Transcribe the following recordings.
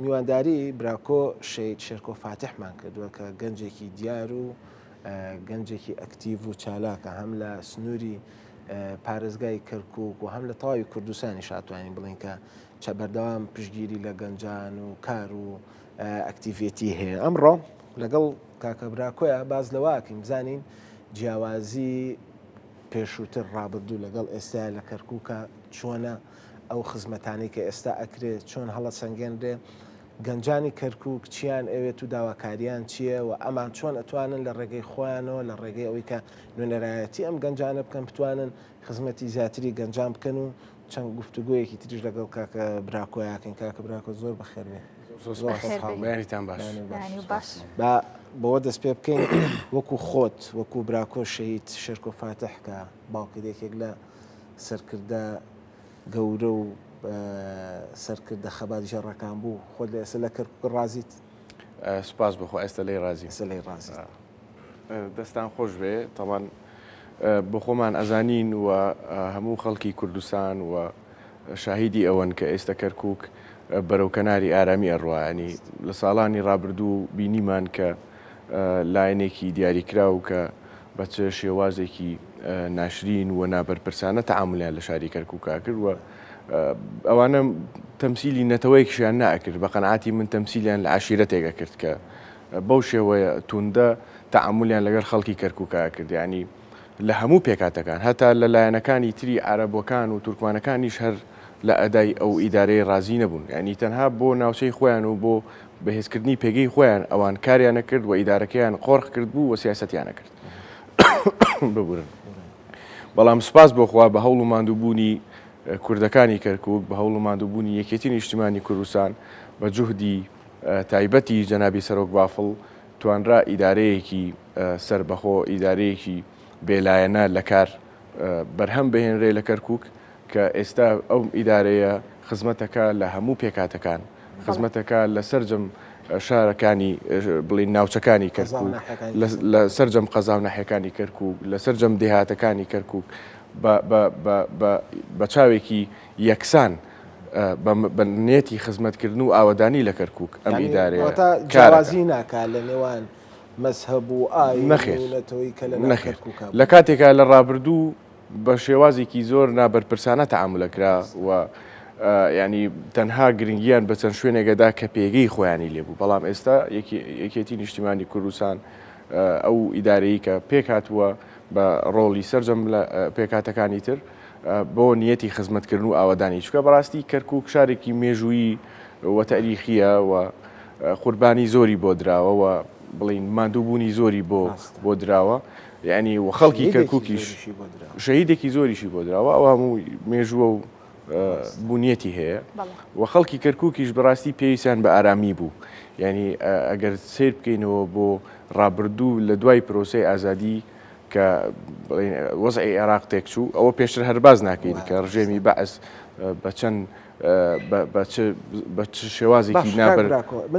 میوانداری براکۆ شەید شێرکۆ فاتحمان کردووە کە گەنجێکی دیار و گەنجێکی ئەکتیڤ و چالاکە هەم لە سنووری پارێزگای کەرکک و هەم لە تەواوی کوردستانی شاتوانین بڵین کە چە بەردەوام پشگیری لە گەنجان و کار و ئەکتیڤێتی هەیە ئەمڕۆ لەگەڵ کاکە براکۆیە باز لەواکەین بزانین جیاوازی پێشووتر ڕابردوو لەگەڵ ئێستا لە کەرکووکە چۆنە ئەو خزمەتانەی کە ئێستا ئەکرێ چۆن هەڵەسەنگێنرێ، گەنجانی کەرکوک چیان ئەوێت و داواکاریان چییە و ئەمان چۆن ئەتوانن لە ڕێگەی خۆیانەوە لە ڕێگەی ئەوەی کە نوێنەرایەتی ئەم گەنجانە بکەن بتوانن خزمەتی زیاتری گەنجان بکەن و چەند گفتوگۆیەکی تریش لەگەڵ کاکە براکۆیاکەین کاکە براکۆ زۆر بەخێر بێ. بەیانیتان باش. باش. با بەوە دەست پێ بکەین وەکو خۆت وەکو براکۆ شەهید شێرکۆ فاتح کە باوکت یەکێک لە سەرکردە گەورە و سەرکردە خەباتگێڕەکان بوو، خۆت لە ئێستا لە کەرکوک ڕازیت؟ سوپاس بۆ خوا ئێستا لێی ڕازیم. ئێستا لێی ڕازیت. دەستان خۆش بێ تەبان بۆ خۆمان ئەزانین و هەموو خەڵکی کوردستان و شاهیدی ئەوەن کە ئێستا کەرکوک بەرەو کەناری ئارامی ئەڕوا ینی لە ساڵانی ڕابردوو بینیمان کە لایەنێکی دیاریکراو کە بە چ شێوازێکی ناشرین و نابەرپرسانە تەعامولیان لە شاری کەرکوکا کرد و ئەوانە تەمسیلی نەتەوەیەکیشیان نەئەکرد بە قەنعاتی من تەمسیلیان لە عەشیرەتێک ئەکرد کە بەو شێوەیە توندە تەعامولیان لەگەڵ خەڵکی کەرکوکا کرد یعنی لە هەموو پێکاتەکان هەتا لە لایەنەکانی تری عەرەبەکان و تورکمانەکانیش هەر لە ئەدای ئەو ئیدارەیە ڕازی نەبوون یعنی تەنها بۆ ناوچەی خۆیان و بۆ بەهێزکردنی پێگەی خۆیان ئەوان کاریان ئەکرد و ئیدارەکەیان قۆرخ کردبوو و سیاسەتیان ئەکرد. ببورن. بەڵام سوپاس بۆ خوا بە هەوڵ و ماندووبوونی کوردەکانی کەرکووک، بە هەوڵ و ماندووبوونی یەکێتی نیشتیمانی کوردستان، بە جوهدی تایبەتی جەنابی سەرۆک بافڵ توانرا ئیدارەیەکی سەربەخۆ، ئیدارەیەکی بێلایەنە لە کار بەرهەم بهێنرێ لە کەرکووک کە ئێستا ئەو ئیدارەیە خزمەتەکە لە هەموو پێکهاتەکان، خزمەتەکە لە سەرجەم شارەکانی بڵین ناوچەکانی کەرکوک، لە سەرجەم قەزا و ناحیەکانی کەرکوک، لە سەرجەم دێهاتەکانی کەرکوک بە چاوێکی یەکسان بە نیەتی خزمەتکردن و ئاوەدانی لە کەرکوک ئەم ئیدارەیە جیاوازی ناکا لە نێوان مەزهەب و ئایین و نەتەوەی کە لە ناو کەرکوکا لە کاتێکا لە ڕابردوو بە شێوازێکی زۆر نابەرپرسانە تەعامول ئەکرا و یانی تەنها گرنگیان بە چەند شوێنێک ئەدا کە پێگەی خۆیانی لێ بوو بەڵام ئێستا یەکێتی نیشتیمانی کوردستان ئەو ئیدارەیی کە پێک هاتووە بە ڕۆڵی سەرجەم لە پێکهاتەکانی تر بۆ نیەتی خزمەتکردن و ئاوەدانی چکە بەڕاستی کەرکک شارێکی مێژوویی و تاریخیە و قوربانی زۆری بۆ دراوە و بڵین ماندووبوونی زۆری بۆ بۆ دراوە یعنی و خەڵکی کەرکوکیش شەهیدێکی زۆریشی بۆ دراوە ئەو هەموو مێژووە و بوونیەتی هەیە و خەڵکی کەرکوکیش بەڕاستی پێویستیان بە ئارامی بوو یعنی ئەگەر سیر بکەینەوە بۆ ڕابردوو لە دوای پرۆسەی ئازادی کە وەزعی عێراق تێکچوو ئەوە پێشتر هەرباز ناکەین کە ڕژێمی بەعس بە چەند بە چ شێوازێکی نابەر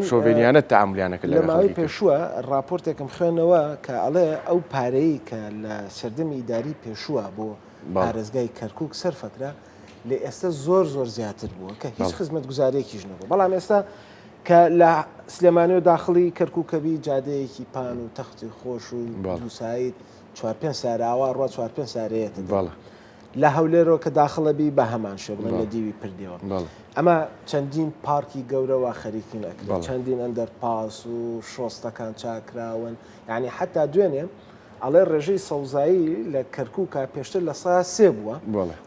شۆڤێنیانە تەعامولیانە کرد لە ماوەی پێشووە ڕاپۆرتێکم خوێنەوە کە ئەڵێ ئەو پارەی کە لە سەردەمی ئیداری پێشووە بۆ پارێزگای کەرکک سەرفەکرا لە ئێستا زۆر زۆر زیاتر بووە کە هیچ خزمەتگوزارێکیش نەبوو بەڵام ئێستا کە لە سلێمانی و داخڵی کەرکووکەبی جادەیەکی پان و تەختی خۆش و دووسایت چوار پێنج سارە ئاوا ڕوا چوار پێنج سارەیەتە بەڵێ. لە هەولێرەوە کە داخڵە بی بە هەمان شێوە بڵێن لە دیوی پردیەوە ئەمە چەندین پارکی گەورە وا خەریکین ئەکرێت چەندین ئەندەر پاس و شۆستەکان چاکراون یعنی حتا دوێنێ ئەڵێ ڕێژەی سەوزایی لە کەرکووکە پێشتر لە سا سێ بووە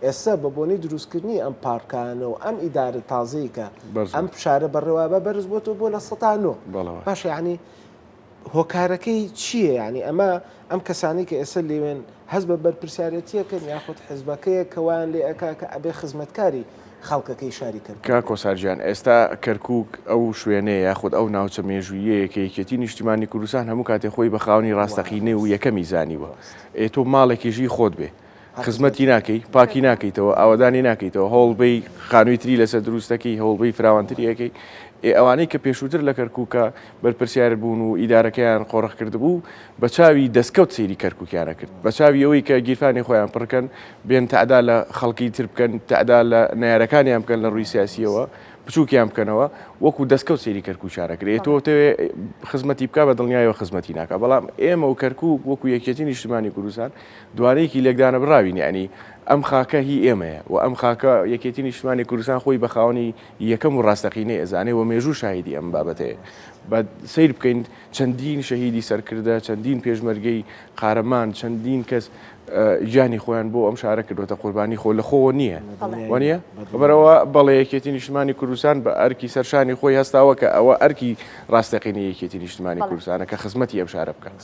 ئێستا بە بۆنی دروستکردنی ئەم پارکانە و ئەم ئیدارە تازەی کە ئەم شارە بەڕێوە بە بەرز بۆتەوە بۆ 9% باشە یعنی هۆکارەکەی چییە یانی ئەمە ئەم کەسانەی کە ئێستا لێوێن هەست بە بەرپرسیارێتیەکەن یاخود حزبەکەیە کە وایان لێ ئەکا کە ئەبێ خزمەتکاری خەڵکەکەی شاری کەرکوک کاک کۆسار گیان ئێستا کەرکوک ئەو شوێنەیە یاخود ئەو ناوچە مێژووییەیە کە یەکێتی نیشتیمانی کوردستان هەموو کاتێ خۆی بە خاوەنی ڕاستەقینەی و یەکەمی زانیوە ئێ تۆ ماڵێکیش هی خۆت بێ خزمەتی ناکەی، پاکی ناکەیتەوە، ئاوەدانی ناکەیتەوە، هەوڵبەی خانووی تری لەسەر دروست دەکەی، هەوڵبەی فراوانتری ئەکەی. ئێ ئەوانەی کە پێشووتر لە کەرکووکا بەرپرسیار بوون و ئیدارەکەیان قۆرخ کردبوو، بە چاوی دەستکەوت سەیری کەرکووکیان ئەکرد. بە چاوی ئەوەی کە گیرفانی خۆیان پڕ کەن، بێن تەعدا لە خەڵکی تر بکەن، تەعدا لە نەیارەکانیان بکەن لە ڕووی سیاسییەوە. بچووکیان بکەنەوە وەکو دەستکەوت سەیری کەرکووکیان ئەکرێ تۆ تەوێ خزمەتی بکە بە دڵنیایەوە خزمەتی ناکە بەڵام ئێمە و کەرکووک وەکو یەکێتی نیشتمانی کوردستان دوانەیەکی لێکدانە بڕاوین یعنی ئەم خاکە هی ئێمەیە و ئەم خاکە یەکێتی نیشتمانی کوردستان خۆی بە خاوەنی یەکەم و ڕاستەقینەی ئەزانێ و مێژوو شاهیدی ئەم بابەتەیە بە سەیر بکەین چەندین شەهیدی سەرکردە، چەندین پێشمەرگەی قارەمان، چەندین کەس گیانی خۆیان بۆ ئەم شارە کردوەتە قوربانی خۆ لە خۆوە نییە وانە بەرەوە بەڵێ یەکێتی نیشتمانی کوردستان بە ئەرکی سەرشانی خۆی هەستاوە کە ئەوە ئەرکی ڕاستەقینە یەکێتی نیشتمانی کوردستانە کە خزمەتی ئەم شارە بکات.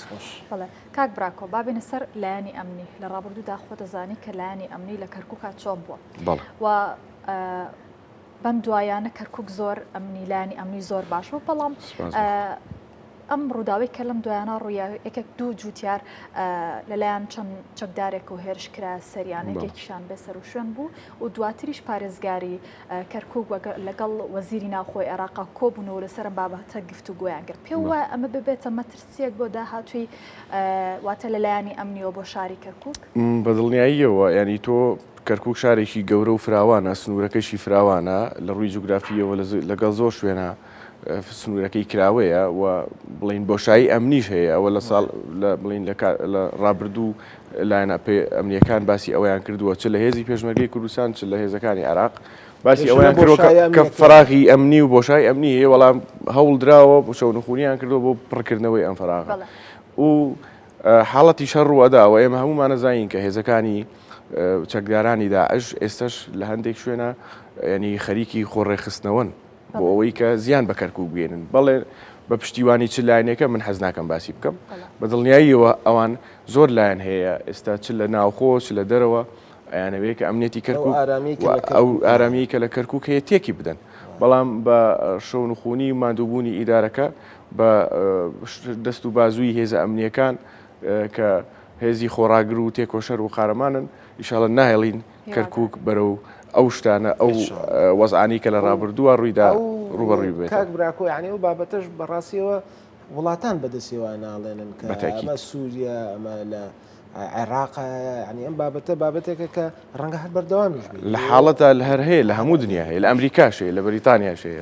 کاک براکۆ با بێینە سەر لایەنی ئەمنی لە ڕابردوودا خۆ دەزانی کە لایەنی ئەمنی لە کەرکووکا چۆن بووە و بەم دوایانە کەرکک زۆر ئەمنی لایەنی ئەمنی زۆر باش بوو بەڵام ئەم ڕووداوی کە لەم دوایانە ڕوویا یەکێک دوو جوتیار لەلایەن چەند چەکدارێک و هێرش کرا سەریان یەکێکیشان بێ سەر و شوێن بوو و دواتریش پارێزگاری کەرکک لەگەڵ وەزیری ناوخۆی عێراقا کۆبوونەوە لەسەرم بابەتە گفتوگۆیان کرد پێ وایە ئەمە ببێتە مەترسیەک بۆ داهاتووی واتە لەلایەنی ئەمنیەوە بۆ شاری کەرکک؟ بە دڵنیاییەوە یانی تۆ کەرکوک شارێکی گەورە و فراوانە، سنوورەکەشی فراوانە، لە ڕووی جوگرافییەوە لەگەڵ زۆر شوێنە سنوورەکەی کراوەیە و بڵین بۆشایی ئەمنیش هەیە ئەوە لە ساڵ لە بڵین لە ڕابردوو لایەنە ئەمنیەکان باسی ئەوەیان کردووە چ لە هێزی پێشمەرگەی کوردستان چ لە هێزەکانی عێراق باسی ئەوەیان کردووە کە فراغی ئەمنی و بۆشای ئەمنی هەیە بەڵام هەوڵ دراوە بۆ شەونخونیان کردووە بۆ پڕکردنەوەی ئەم فراغە و حاڵەتی شەڕ ڕووئەدا و ئێمە هەموومان ئەزانین کە هێزەکانی چەکدارانی داعش ئێستش لە هەندێک شوێنە ینی خەریکی خۆڕێکخستنەوەن بۆ ئەوەی کە زیان بە کەرکک بگەێنن بەڵێ بە پشتیوانی چ لایەنێکە من حەز ناکەم باسی بکەم بە دڵنیاییەوە ئەوان زۆر لایەن هەیە ئێستا چ لە ناوخۆ چ لە دەرەوە ئەیانەوێت کە ئەمنیەتی کەرکک ئەو ئارامی کە لە کەرکک هەیە تێکی بدەن بەڵام بە شەونخونی ماندووبوونی ئیدارەکە بە دەست و بازووی هێزە ئەمنیەکان کە هێزی خۆڕاگر و تێکۆشەر و قارەمانن ئیشاڵە ناهێڵین کەرکک بەرەو ئەو شتانە ئەو وەزعانی کە لە ڕابردووە ڕوویدا ڕوبەڕووی بێت. کاک براکۆ یعنی ئەو بابەتەش بەڕاستیەوە وڵاتان بەدەستیەوە ناڵێنن کە ئەمە سووریا ئەمە لە عێراق یعنی ئەم بابەتە بابەتێکە کە ڕەنگە هەر بەردەوامیش بێت. لە حاڵەتا لە هەر هەیە لە هەموو دنیا هەیە لە ئەمریکاش هەیە لە بەریتانیاش هەیە.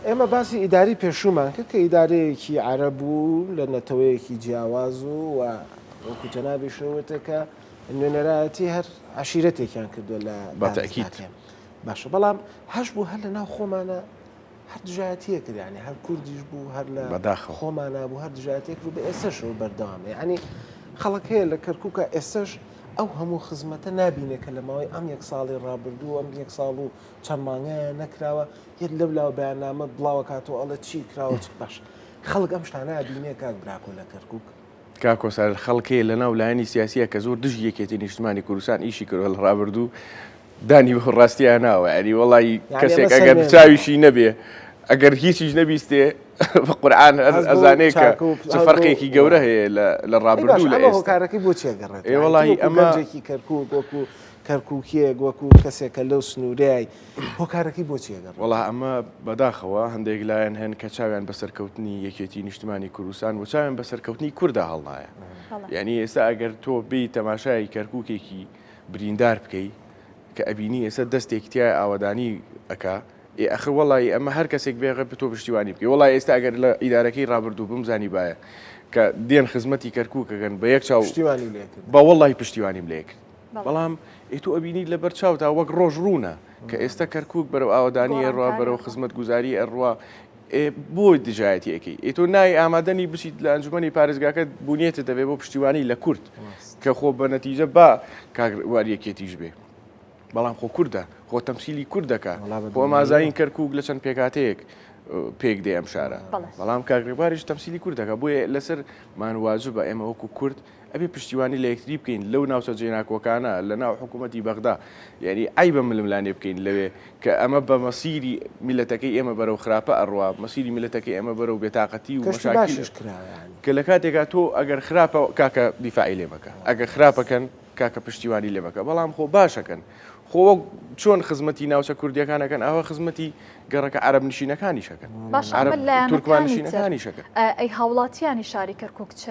ئێمە باسی ئیداری پێشوومان کرد کە ئیدارەیەکی عەرەب و لە نەتەوەیەکی جیاواز و و وەکو جەنابیشت وتت کە نوێنەرایەتی هەر عەشیرەتێکیان کردووە لە بە تەئکید. باشە بەڵام هەش بوو هەر لە ناو خۆمانە هەر دژایەتیە کرد یانی هەر کوردیش بوو هەر لە بەداخەوە خۆمانە بوو هەر دژایەتێک بوو بە ئێستەشەوە بەردەوامە یعنی خەڵک هەیە لە کەرکووکە ئێستەش ئەو هەموو خزمەتە نابینێ کە لە ماوەی ئەم یەک ساڵی ڕابردوو ئەم یەک ساڵ و چەند مانگەیە نەکراوە یەک لەو لاوە بەیاننامە بڵاوەکاتەوە ئەڵێ چی کراوە چ باش خەڵک ئەم شتانە ئەبینێ کاک براکۆ لە کەرکووک کاک کۆسار خەڵک هەیە لەناو لایەنی سیاسیە کە زۆر دژی یەکێتی نیشتمانی کوردستان ئیشی کردوە لە ڕابردوو دانی بەو ڕاستیە ناوە یعنی وەڵی کەسێک ئەگەر چاویشی نەبێ ئەگەر هیچیش نەبیستێ بە قورعان ئەزانێ کە چ فەرقێکی گەورە هەیە لە ڕابردوو لە ئێستا هۆکارەکەی بۆ چێ گەڕێت ئێ وەڵی ئەمە گەنجێکی کەرکوک وەکو کەرکوکیەک وەکو کەسێک کە لەو سنوورەی هۆکارەکەی بۆ چێ گەڕێت وەڵا ئەمە بەداخەوە هەندێک لایەن هەن کە چاویان بە سەرکەوتنی یەکێتی نیشتمانی کوردستان و چاویان بە سەرکەوتنی کوردا هەڵنایە یعنی ئێستا ئەگەر تۆ بێی تەماشای کەرکوکێکی بریندار بکەی کە ئەبینی ئێستا دەستێک تیایە ئاوەدانی ئەکا ئێ ئەخر وەڵایی ئەمە هەر کەسێک بێ غەر تۆ پشتیوانی بکەی وەڵای ئێستا ئەگەر لە ئیدارەکەی ڕابردوو بمزانیبایە کە دێن خزمەتی کەرکووک ئەکەن بە یەک چاو پشتیوانی لێ کرد بە وەڵی پشتیوانیم لێ کرد بەڵام ئێ تۆ ئەبینی لەبەر چاوتا وەک ڕۆژ ڕوونە کە ئێستا کەرکووک بەرەو ئاوەدانی ئەڕوا بەرەو خزمەتگوزاری ئەڕوا ئێ بۆ دژایەتی ئەکەی؟ ئێ تۆ نای ئامادەنی بچیت لە ئەنجومەنی پارێزگاکەت بونیەتت دەبێ بۆ پشتیوانی لە کورد کە خۆ بە نەتیجە با کاک وار یەکێتیش بێ بەڵام خۆ کوردە خۆ تەمسیلی کورد دەکا خۆ مازانین کەرکک لە چەند پێکاتەیەک پێک دێ ئەم شارە بەڵام کاک ڕێباریش تەمسیلی کورد دەکا بۆیە لەسەر مان واجبە ئێمە وەکو کورد ئەبێ پشتیوانی لە یەکتری بکەین لەو ناوچە جێناکۆکانە لە ناو حکوومەتی بەغدا یعنی عەیبە ململانێ بکەین لەوێ کە ئەمە بە مەسیری میللەتەکەی ئێمە بەرەو خراپە ئەڕوا مەسیری میللەتەکەی ئێمە بەرەو بێتاقەتی و کەشتی مەشاکیل باشیش کراوە یانی. کە لە کاتێکا تۆ ئەگەر خراپە کاکە دیفاعی لێ مەکە ئەگەر خراپەکەن کاکە پشتیوانی لێ مەکە بەڵام خۆ باشەکەن خۆ وەک چۆن خزمەتی ناوچە کوردیەکان ئەکەن ئاوا خزمەتی گەڕەکە عەرەب نشینەکانیش ئەکەن باشە عەرەب ئەمە لایەنەکانی تورکمان تر نشینەکانیش ئەکەن. ئەی هاوڵاتیانی شاری کەرکوک چ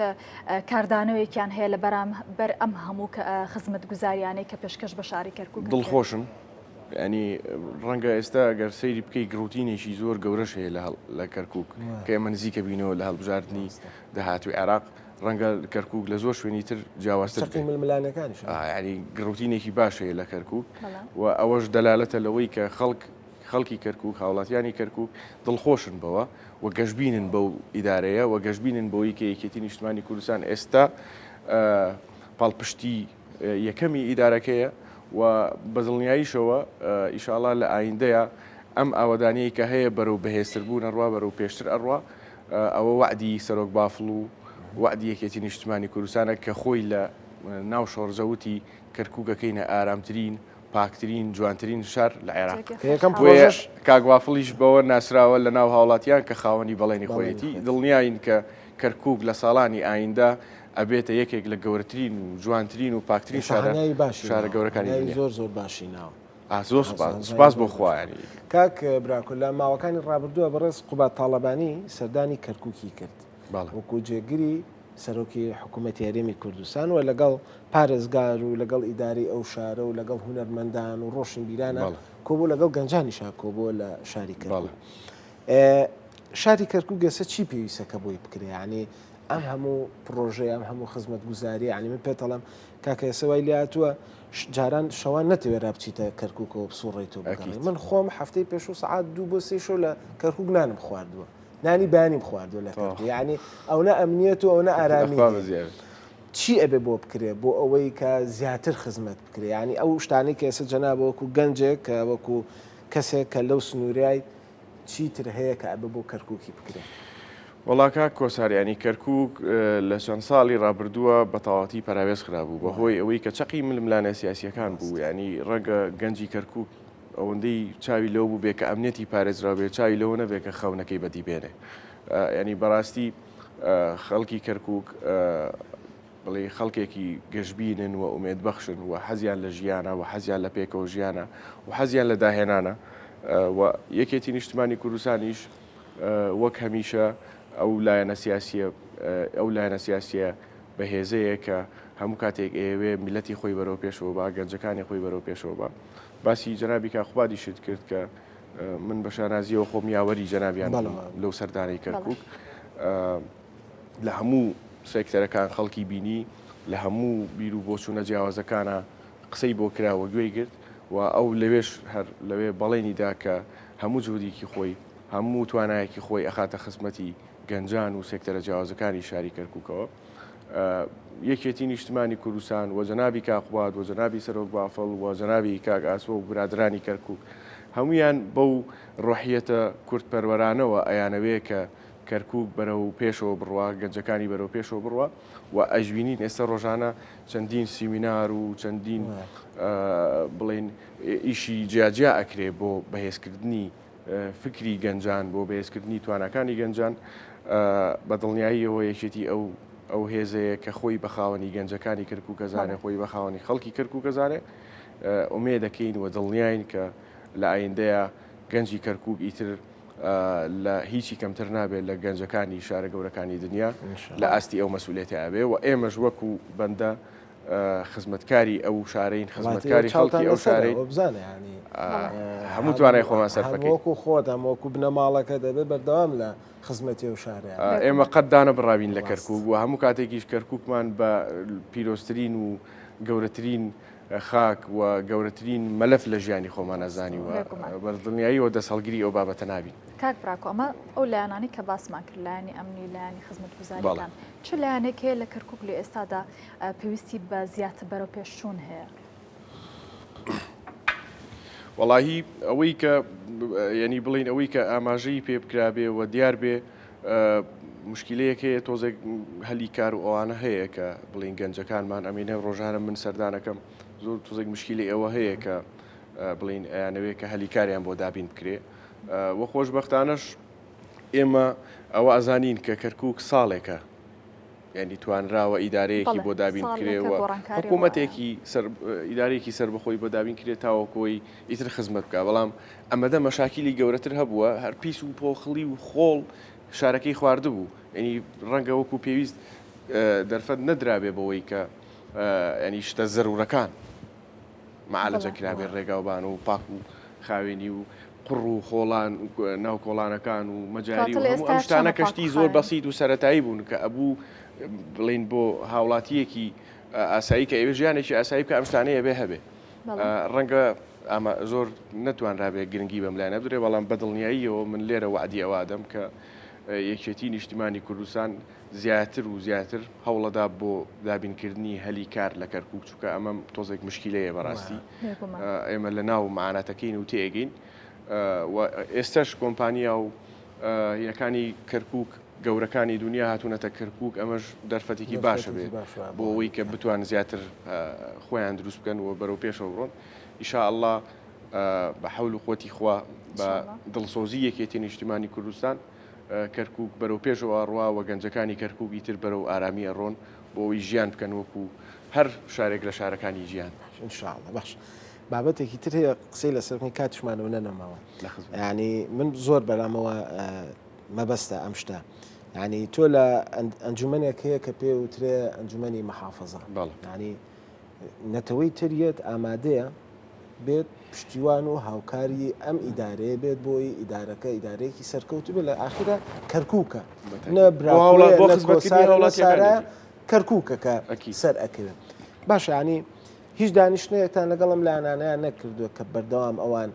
کاردانەوەیەکیان هەیە لە بەرامبەر ئەم هەموو خزمەتگوزاریانەی کە پێشکەش بە شاری کەرکوک ئەکرێت؟ دڵخۆشن. ینی ڕەنگە ئێستا گەر سەیری بکەی گڕوتینێکی زۆر گەورەش هەیە لە کەرکک کە ئێمە نزیکە بینەوە لە هەڵبژاردننی داهاتوی عێراق ڕەنگە کەرکک لە زۆر شوێنی تر جیاوازتر ململانەکانیش ینی گڕوتینێکی باش هەیە لە کەرکک و ئەوەش دەلالەتە لەوەی کە خەڵک خەڵکی کەرکک هاوڵاتیانی کەرکک دڵخۆشن بەوە و گەشببینن بەو ئیدارەیە و گەشببینن بۆی کە یەکێتی نیشتمانی کوردستان ئێستا پاڵپشتی یەکەمی ئیدارەکەیە و بە دڵنیاییشەوە ئیشاڵا لە ئایندەیا ئەم ئاوەدانیەی کە هەیە بەرەو بەهێزتربوون ئەڕوا بەرەو پێشتر ئەڕوا ئەوە وەعدی سەرۆک بافڵ و وەعدی یەکێتی نیشتمانی کوردستانە کە خۆی لە ناو شۆڕجە وتی کەرکوک ئەکەینە ئارامترین پاکترین جوانترین شار لە عێراق یەکەم پرۆژەش کاک بافڵیش بەوە ناسراوە لە ناو هاوڵاتیان کە خاوەنی بەڵێنی خۆیەتی دڵنیاین کە کەرکوک لە ساڵانی ئایندە ئەبێتە یەکێک لە گەورەترین و جوانترین و پاکترین شارە شارە گەورەکانی دنیا. زۆر زۆر باشی ناوە. ئا زۆر سوپاس سوپاس بۆ خوا یانی. کاک براکۆ لە ماوەکانی ڕابردووە بەڕێز قوباد تاڵەبانی سەردانی کەرکوکی کرد وەکو جێگری سەرۆکی حکوومەتی هەرێمی کوردستان و لەگەڵ پارێزگار و لەگەڵ ئیدارەی ئەو شارە و لەگەڵ هونەرمەندان و ڕۆشنبیرانە کۆبوو لەگەڵ گەنجانیشا کۆبووە لە شاری کەرکوک. شاری کەرکوک ئێستا چی پێویستە کە بۆی بکرێ یعنی ئەم هەموو پڕۆژەیە ئەم هەموو خزمەتگوزاریە یعنی من پێتەڵم کاکە ئێستا وای لێهاتووە جاران شەوان نەتەوێرا بچیتە کەرکوکەوە بسوڕێیتەوە بگەڕێی من خۆم هەفتەی پێشوو سەعات دوو بۆ سێ شەو لە کەرکوک نانم خواردووە نانی بەیانیم خواردووە لە کەرکوک یعنی ئەونە ئەمنیەت و ئەونە ئارامی چی ئەبێ بۆ بکرێ بۆ ئەوەی کە زیاتر خزمەت بکرێ یعنی ئەو شتانەی کە ئێستا جەناب وەکو گەنجێک کە وەکو کەسێک کە لەو سنوورای چیتر هەیە کە ئەبێ بۆ کەرکوکی بکرێ؟ وەڵا کاک کۆسار یانی کەرکوک لە چەند ساڵی ڕابردووە بە تەواوەتی پەراوێز خرابوو بە هۆی ئەوەی کە چەقی ململانێ سیاسیەکان بوو یانی ڕەنگە گەنجی کەرکوک ئەوەندەی چاوی لەوە بوو بێ کە ئەمنیەتی پارێزراو بێ چاوی لەوە نەبێ کە خەونەکەی بەدی بێنێ یانی بەڕاستی خەڵکی کەرکوک بڵێی خەڵکێکی گەشبینن و ئومێدبەخشن و حەزیان لە ژیانە و حەزیان لە پێکەوە ژیانە و حەزیان لە داهێنانە و یەکێتی نیشتمانی کوردستانیش وەک هەمیشە ئەو لایەنە سیاسیە ئەو لایەنە سیاسیە بەهێزەیە کە هەموو کاتێک ئەیەوێ میلەتی خۆی بەرەو پێشەوە با گەنجەکانی خۆی بەرەو پێشەوە با باسی جەنابی کاخوبادیشت کرد کە من بە شانازیەوە خۆم یاوەری جەنابیان لەو سەردانەی کەرکک لە هەموو سێکتەرەکان خەڵکی بینی، لە هەموو بیر و بۆچوونە جیاوازەکانا قسەی بۆ کرا و گوێی گرت و ئەو لەوێش هەر لەوێ بەڵێنی دا کە هەموو جهودێکی خۆی، هەموو توانایەکی خۆی ئەخاتە خزمەتی گەنجان و سێکتەرە جیاوازەکانی شاری کەرکووکەوە. یەکێتی نیشتمانی کوردستان و جەنابی کاک قوباد و جەنابی سەرۆک بافڵ و جەنابی کاک ئاسۆ و برادەرانی کەرکووک هەموویان بەو ڕۆحیەتە کوردپەروەرانەوە ئەیانەوێ کە کەرکوک بەرەو پێشەوە بڕوا، گەنجەکانی بەرەو پێشەوە بڕوا و ئەشبینین ئێستا ڕۆژانە چەندین سیمینار و چەندین بڵێن ئیشی جیاجیا ئەکرێ بۆ بەهێزکردنی فکری گەنجان بۆ بەهێزکردنی تواناکانی گەنجان بە دڵنیاییەوە یەکێتی ئەو ئەو هێزەیە کە خۆی بە خاوەنی گەنجەکانی کەرکوکەزانێ خۆی بە خاوەنی خەڵکی کەرکوکەزانێ ئومێدەکەین و دڵنیاین کە لە ئایندەیە گەنجی کەرکک ئیتر لە هیچی کەمتر نابێت لە گەنجەکانی شارە گەورەکانی دنیا لە ئاستی ئەو مەسئولیەتە ئەبێ و ئێمەش وەکو بەندە خزمەتکاری ئەو شارەین خزمەتکاری خەڵکی ئەو شارەین بزانە ینی هەموو توانای خۆمان سەرفەکەین وەکو خۆت هەم وەکو بنەماڵەکە دەبێت بەردەوام لە خزمەتی ئەو شارەیە ئێمە قەت دانەبڕاوین لە کەرکوک و هەموو کاتێکیش کەرکوکمان بە پیرۆزترین و گەورەترین خاک و گەورەترین مەلەف لە ژیانی خۆمانا زانیوە، بە دڵنیاییەوە دەستهەڵگری ئەو بابەتە نابین. کاک براکۆ ئەمە ئەو لایەنانەی کە باسمان کرد لایەنی ئەمنی لایەنی خزمەتگوزاریەکان چ لایەنێک هەیە لە کەرکوک لە ئێستادا پێویستی بە زیاتر بەرەوپێشچوون هەیە؟ وەڵاهی ئەوەی کە یعنی بڵین ئەوەی کە ئاماژەی پێ بکرابێ و دیار بێ مشکلەیەک هەیە تۆزێک هەلی کار و ئەوانە هەیە کە بڵین گەنجەکانمان ئەمینە ڕۆژانە من سەردانەکەم زۆر تۆزێک مشکلی ئەوە هەیە کە بڵین ئەیانەوێ کە هەلی کاریان بۆ دابین بکرێ وە خۆشببختانەش ئێمە ئەوە ئەزانین کە کەرکک ساڵێکە یانی توانراوە ئیدارەیەکی بۆ دابین بکرێ و حکوومەتێکی ئیدارەیەکی سەربەخۆی بۆ دابین کرێ تاوەکۆی ئیتر خزمەت بکە بەڵام ئەمەدە مەشاکیلی گەورەتر هەبووە هەر پیس و پۆخڵی و خۆڵ شارەکەی خواردبوو ینی ڕەنگە وەکو پێویست دەرفەت نەدرابێ بەوەی کە ینی شتە زەرورەکان. معالەجە کرابێ ڕێگاوبان و پاک و خاوێنی و قوڕ و خۆڵان ناو کۆڵانەکان و مەجاری و هەموو ئەم شتانە کە شتی زۆر بەسیت و سەرەتایی بوون کە ئەبوو بڵین بۆ هاوڵاتیەکی ئاسایی کە ئەوێ ژیانێکی ئاسایی بکە ئەم شتانەیە بێ هەبێ ڕەنگە ئەمە زۆر نەتوانرابێ گرنگی بەم لایەنە بدرێ بەڵام بە دڵنیاییەوە من لێرە وەعدی ئەوە ئەدەم کە یەکێتی نیشتیمانی کوردستان زیاتر و زیاتر هەوڵەدا بۆ دابینکردنی هەلی کار لە کەرکوک چونکە ئەمە تۆزێک مشکیلەیە بەڕاستی ئێمە لە ناو معاناتەکەین و تێگەین و ئێستش کۆمپانیا و هینەکانی کەرکک گەورەکانی دنیا هاتوونەتە کەرکک ئەمەش دەرفەتێکی باشە بێت بۆ ئەوەی کە بتوان زیاتر خۆیان دروست بکەن و بەرەو پێشەوە بڕۆن ئیشاءاللە بە حەول و قوتی خوا بە دڵسۆزی یەکێتی نیشتیمانی کوردستان کەرکوک بەرەو پێشەوە ئەڕوا و گەنجەکانی کەرکوک ئیتر بەرەو ئارامی ئەڕۆن بۆ ئەوەی ژیان بکەن وەکو هەر شارێک لە شارەکانی جیهان. ان شاء اللە باش بابەتێکی تر هەیە قسەی لەسەر بکەین کاتیشمانەوە نەنەماوە یعنی من زۆر بەلامەوە مەبەستە ئەم شتە یعنی تۆ لە ئەنجومەنێک هەیە کە پێ وترێ ئەنجومەنی محافظە یعنی نەتەوەی تر یەت ئامادەیە بێت پشتیوان و هاوکاری ئەم ئیدارەیە بێت بۆی ئیدارەکە ئیدارەیەکی سەرکەوتو بێت لە ئاخیرا کەرکووکە نە بۆ خزمەتکردنی هاوڵاتیەکانیەتی کەرکووکە کە سەر ئەکەوێت باشە ینی هیچ دانیشتنێکتان لەگەڵ ئەم لایەنانەیان نەکردووە کە بەردەوام ئەوان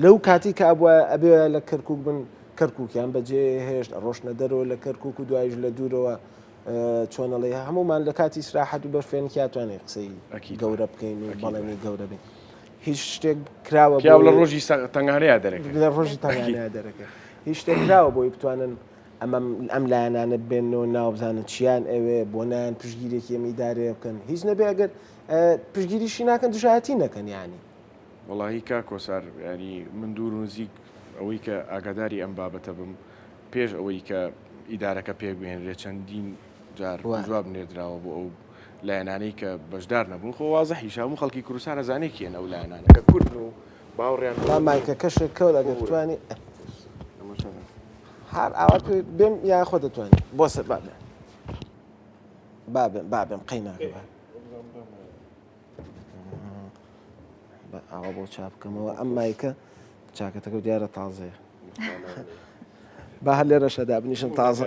لەو کاتی کە ئەبووە ئەبێ لە کەرکک بن کەرککیان بەجێ هێشت ڕۆشنە دەرەوە لە کەرکک و دوایش لە دوورەوە چۆن ئەڵێی هەموومان لە کاتی ئیسراحەت و بەرفێنکیا توانین قسەی گەورە بکەین و بەڵێنی گەورە بین هیچ شتێک کراوە پیاو لە ڕۆژی تەنگانەیە دەرەکە لە ڕۆژی تەنگانەیە دەرەکە هیچ شتێک کراوە بۆی بتوانن ئەمە ئەم لایەنانە بێنەوە ناو بزانن چیان ئەوێ بۆ نایەن پشگیرێکی ئەم ئیدارەیە بکەن هیچ نەبێ ئەگەر پشگیریشی ناکەن دژایەتی نەکەن یانی وەڵاهی کاک کۆسار یانی من دوور و نزیک ئەوەی کە ئاگاداری ئەم بابەتە بم پێش ئەوەی کە ئیدارەکە پێک بهێنرێت چەندین جار جواب نێردراوە بۆ ئەو لایەنانەی کە بەشدار نەبوون خۆ وازحیشە هەموو خەڵکی کوردستان ئەزانێ کێن ئەو لایەنانە کە کوردن و باوەڕیان با مایکەکەشت کەوت ئەگەر بتوانی هەر ئاوا پێ بێم یا خۆ دەتوانی بۆ سەر با بێم با بێم با بێم قەی ناکە بە ئاوا بۆ چاپ بکەمەوە ئەم مایکە چاکەتەکە دیارە تازەیە با هەر لێرەشە دابنیشم تازە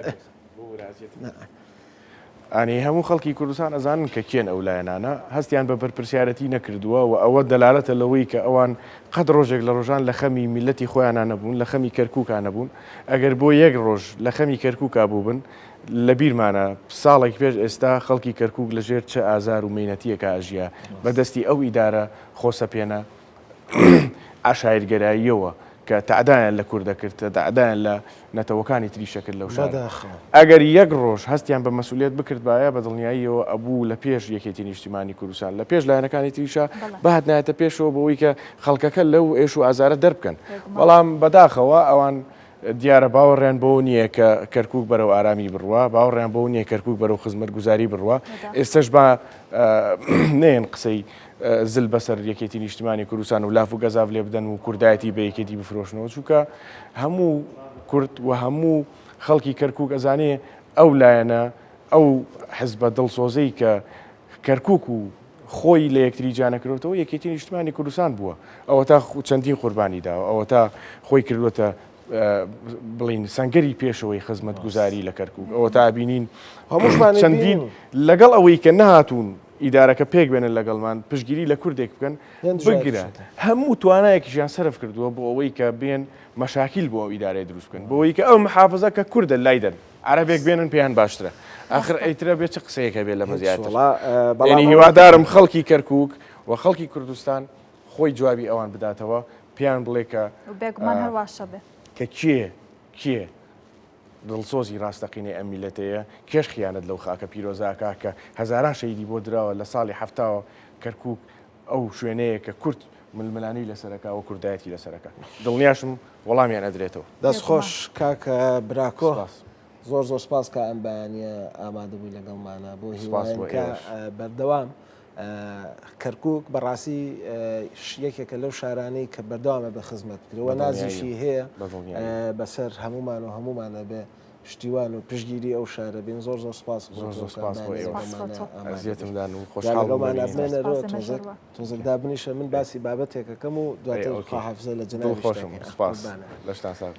ئانی هەموو خەڵکی کوردستان ئەزانن کە کێن ئەو لایەنانە هەستیان بە بەرپرسیارەتی نەکردووە و ئەوە دەلالەتە لەوەی کە ئەوان قەت ڕۆژێک لە ڕۆژان لە خەمی میلەتی خۆیانە نەبوون لە خەمی کەرکووکا نەبوون ئەگەر بۆ یەک ڕۆژ لە خەمی کەرکووکا بووبن لە بیرمانە ساڵێک پێش ئێستا خەڵکی کەرکووک لە ژێر چ ئازار و مەینەتییەکا ئەژیا بە دەستی ئەو ئیدارە خۆسەپێنە عەشایرگەراییەوە کە تەعدایان لە کورد دەکرد، تەعدایان لە نەتەوەکانی تریش دەکرد لەو شارە. بەداخەوە. ئەگەر یەک ڕۆژ هەستیان بە مەسئولیەت بکردبایە بە دڵنیاییەوە ئەبوو لە پێش یەکێتی نیشتیمانی کوردستان لە پێش لایەنەکانی تریشا بهاتنایەتە پێشەوە بۆ ئەوەی کە خەڵکەکە لەو ئێش و ئازارە دەربکەن. بەڵام بەداخەوە ئەوان دیارە باوەڕیان بەوە نییە کە کەرکوک بەرەو ئارامی بڕوا، باوەڕیان بەوە نییە کەرکوک بەرەو خزمەتگوزاری بڕوا، ئێستەش با نەیەن قسەی زل بەسەر یەکێتی نیشتیمانی کوردستان و لاف و گەزاف لێ بدەن و کوردایەتی بە یەکێتی بفرۆشنەوە، چونکە هەموو کورد و هەموو خەڵکی کەرکوک ئەزانێ ئەو لایەنە ئەو حزبە دڵسۆزەی کە کەرکوک و خۆی لە یەکتری جیانەکردۆتەوە یەکێتی نیشتمانی کوردستان بووە ئەوەتا چەندین قوربانی داوە ئەوەتا خۆی کردووەتە بڵین سەنگەری پێشەوەی خزمەتگوزاری لە کەرکوک ئەوە تا بینین هەمووشمان چەندین لەگەڵ ئەوەی کە نەهاتوون ئیدارەکە پێک بێنن لەگەڵمان پشگیری لە کوردێک بکەن بگرە هەموو توانایەکیشیان سەرف کردووە بۆ ئەوەی کە بێن مەشاکیل بۆ ئەو ئیدارەیە دروست بکەن بۆ ئەوەی کە ئەو محافزە کە کوردە لای دەن عەرەبێک بێنن پێیان باشترە ئاخر ئەیترە بێ چ قسەیەک هەبێ لەمە زیاتر یعنی هیوادارم خەڵکی کەرکک و خەڵکی کوردستان خۆی جوابی ئەوان بداتەوە پێیان بڵێ کە بێگومان هەر واشە بێ کە کێ کێ دڵسۆزی ڕاستەقینەی ئەم میلەتەیە کێش خیانەت لەو خاکە پیرۆزاکە کە هەزاران شەیدی بۆ دراوە لە ساڵی هەفتاوە کەرکک ئەو شوێنەیە کە کورد ململانێی لەسەرەکا و کوردایەتی لەسەرەکا. دڵنیاشم وەڵامیان ئەدرێتەوە. دەست خۆش کاک براکۆ سپاس. زۆر زۆر سپاس کە ئەم بەیانیە ئامادە بووی لەگەڵمانە بۆ سپاس هیواین بۆ کە ئێوەش. بەردەوام. کەرکک بەڕاستی یەکێکە لەو شارانەی کە بەردەوامە بە خزمەت بکرێەوە نازیشی هەیە بەسەر هەمومان و هەمومانە بێ پشتیوان و پشتگیری ئەو شارە بین زۆر زۆر سپاس زۆر زۆر سپاس بۆ ئێوە ئەزیەتمدان و خۆشحاڵ بمێنەرەوە تۆزێک تۆزێک دابنیشە من باسی بابەتێکەکەم و دواتر خواحافزە لە جەنابی خۆشم سپاس لەشتان ساغ.